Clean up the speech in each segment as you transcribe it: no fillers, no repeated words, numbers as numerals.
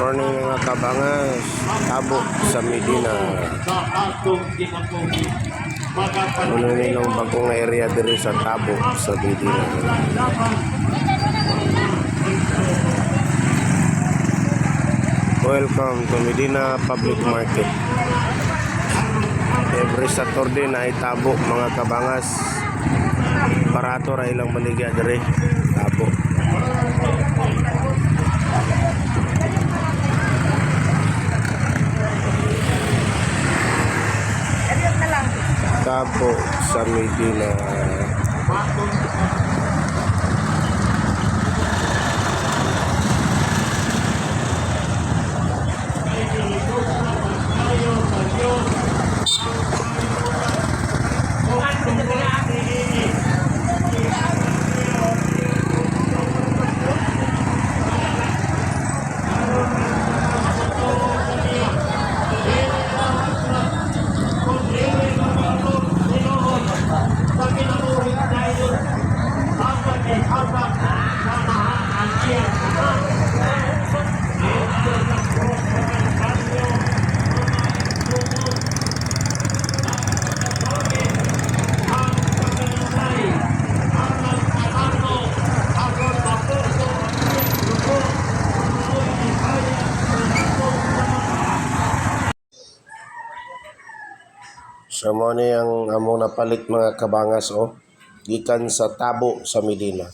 Morning, mga kabangas. Tabo sa Medina. Sa atong kinabuhi. Ano nilang bagong area diri sa Tabo sa Medina. Welcome to Medina Public Market. Every Saturday na itabo, mga kabangas. Barato ra ilang baligya diri. Tabo. Tabo sa Medina. Sa kinabuhi dayon apan ihabak sa mahaan iyang Ama. Dito sa krus sa Kalbaryo, mga igsuon, ang pagkamatay alang sa ato aron mapuso ang iyang dugo, mao'y gibayad sa atong mga. So mo ni ang among napalit, mga kabangas, oh. Gikan sa Tabo sa Medina.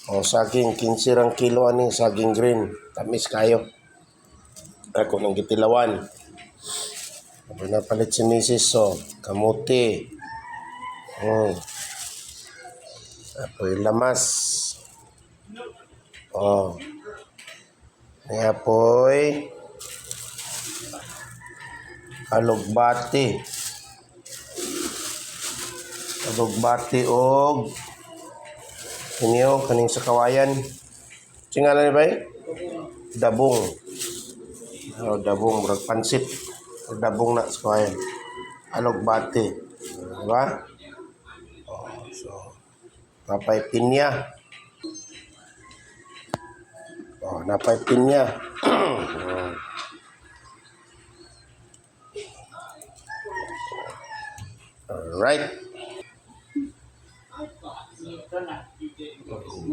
Oh, saging 15 rang kilo ani, saging green. Tamis kayo. Ako nang gitilawan. Ako napalit si Mrs. So, kamuti. Oh. Apoy lamas. Oh. Ni apoy alugbati. Alugbati og inyo kaning sa kawayan. Singalan ni bay? Dabong. Oh, dabong murag pansit. Dabong na sa kawayan. Alugbati. Diba? Oh, so napay pinya. Oh, napay pinya. Oh. Alright.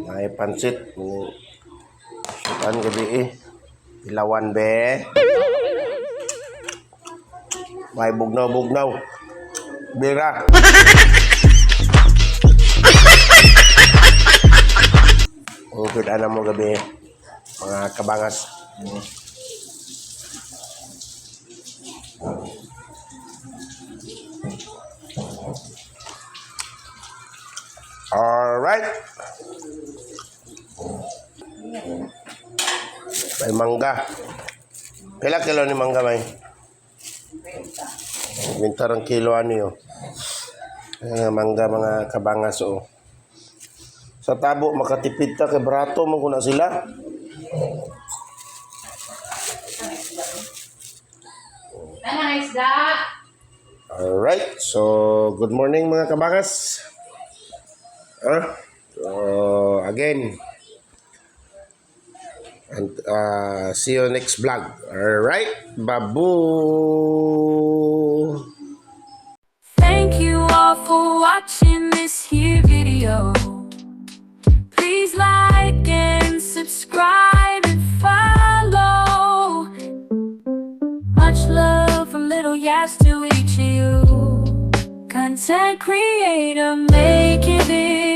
May pansit. Sukan gabi eh. Ilawan be. May bugnaw-bugnaw. Bira. Okay, alam mo gabi, mga kabangas. Alright. May mangga. Pila kilo ni mangga, may? 20 ang kilo ano yun. Ayan, mangga, mga kabangas, oh. Sa Tabo makatipid ta kay barato man kuna sila. Tama isda. Alright, so good morning, mga kabangas. Huh? So again, and see you next vlog. Alright, babu. Thank you all for watching this here video. Please like and subscribe and follow. Much love from Little Yas to each of you. Content creator making videos.